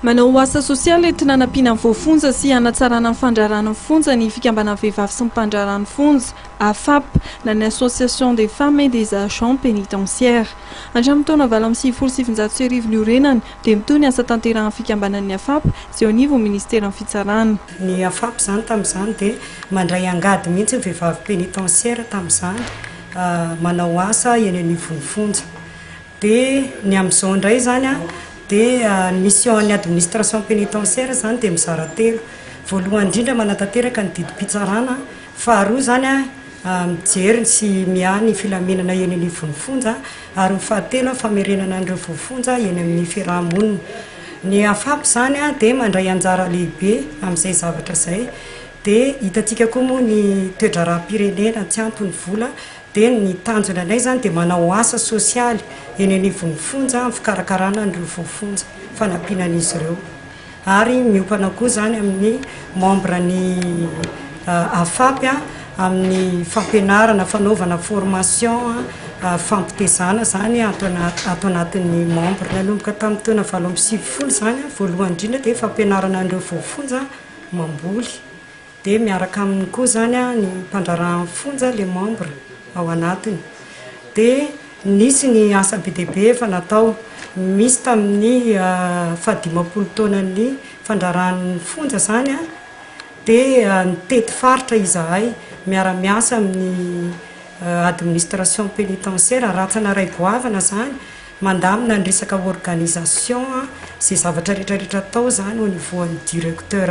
Manao asa sosialy entina hanampiana ny voafonja sy hanatsarana ny fandraharahana ny fonja ny fikambanan'ny vehivavy sy ny mpandraharaha ny fonja, AFAP, na ny Association des Femmes et des Agents Pénitentiaires. Hatramin'ny taona 1998 niorenany dia mitohy ny asa tanterahan'ny fikambanan'ny AFAP izay eo anivon'ny minisiteran'ny Fitsarana. Ny AFAP izany tamin'izany dia mandray angady mihitsy ny vehivavy pénitentiaire tamin'izany manao asa eny anivon'ny fonja. Dia ny amin'izao indray izany an, dia ny mission an'ny administration pénitentiaire izany dia mizara telo. Voalohany indrindra manatanteraka ny didim-pitsarana, faharoa izany an, mijery sy miahy ny filaminana eny anivon'ny fonja, ary ny fahatelo an, famerenana an'ireo voafonja eny amin'ny fiaraha-monina. Ny AFAP izany an, dia mandray anjara lehibe amin'izay zavatra izay. Dia hitantsika koa moa ny toe-draharaham-pirenena, tsy ampy ny vola, Dia ny tanjona anay izany dia manao asa sosialy eny anivon'ny fonja amin'ny fikarakarana an'ireo voafonja, fanampiana an'izy ireo. Ary miompana koa izany amin'ny membre ny AFAP amin'ny fampianarana, fanaovana formation, fampitezana izany ato ato anatin'ny membre. Nanomboka tamin'ny taona 98 izany, voalohany indrindra dia fampianarana an'ireo voafonja mamboly. Dia miaraka aminy koa izany ny mpandraharahan'ny fonja, les membres ao anatiny. Dia nisy ny asa be dia be efa natao. Misy tamin'ny fahadimampolo taonan'ny fandraharahan'ny fonja izany dia nitety faritra izahay miara-miasa amin'ny administration pénitentiaire, rantsana iray goavana izany. Mandamina ny resaka organisation izay zavatra rehetra rehetra atao izany au niveau an'ny directeur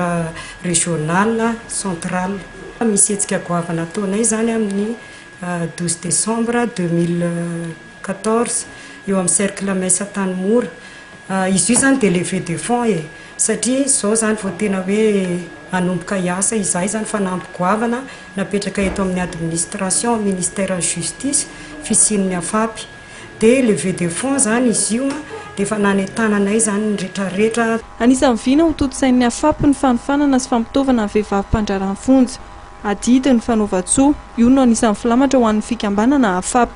régional, central. Misy hetsika goavana ataonay izany amin'ny 12 décembre 2014 eo amin'ny cercle mess Antanimora. Izy io izany dia levée de fonds e! Satria izao izany vao tena hoe hanomboka hiasa izahay izany fanampy goavana napetraka eto amin'ny administration, ministère ny justice, fisian'ny AFAPI. Dia levée de fonds izany izy io dia efa nanentananay izany ny retraretra. Anisan'ny vina ho tontosain'ny AFAP ny fanofanana sy fampitaovana ny vehivavy mpandraharaha ny fonja. Adidy ny fanaovan-tsoa. Io no anisan'ny filamatra ho an'ny fikambanana AFAP.